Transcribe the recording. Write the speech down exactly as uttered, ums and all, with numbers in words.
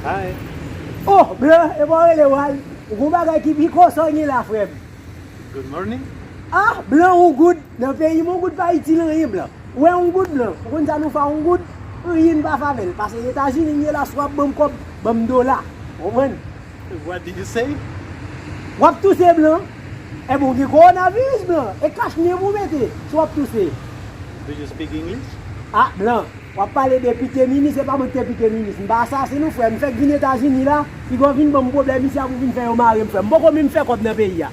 Hi. Oh, blan, e pa w rele w al. Ou gon bagay ki pi koson gen la, frè m. Good morning. Ah, blan, ou good. Nan peyi m, ou good pa itil anyen, blan. Ou wè, ou good, blan. Ou konn sa nou fè, ou good. Anyen pa favè l. Pase Etazini m ye la, si w ap ban m kòb, ban m dola. Ou konprann? What did you say? W ap touse, blan. E bon, gen kowonaviris, blan. E kach nen pou w mete, si w ap touse. Do you speak English? Ah, blan. W ap pale de pike minis, se pa mwen ki te pike minis. M pa asasen non, frè. M fèk vin Etazini la, piga w vin ban m pwoblèm isi a pou vin fè yo mare m, frè. M poko menm fè kòb nan peyi a.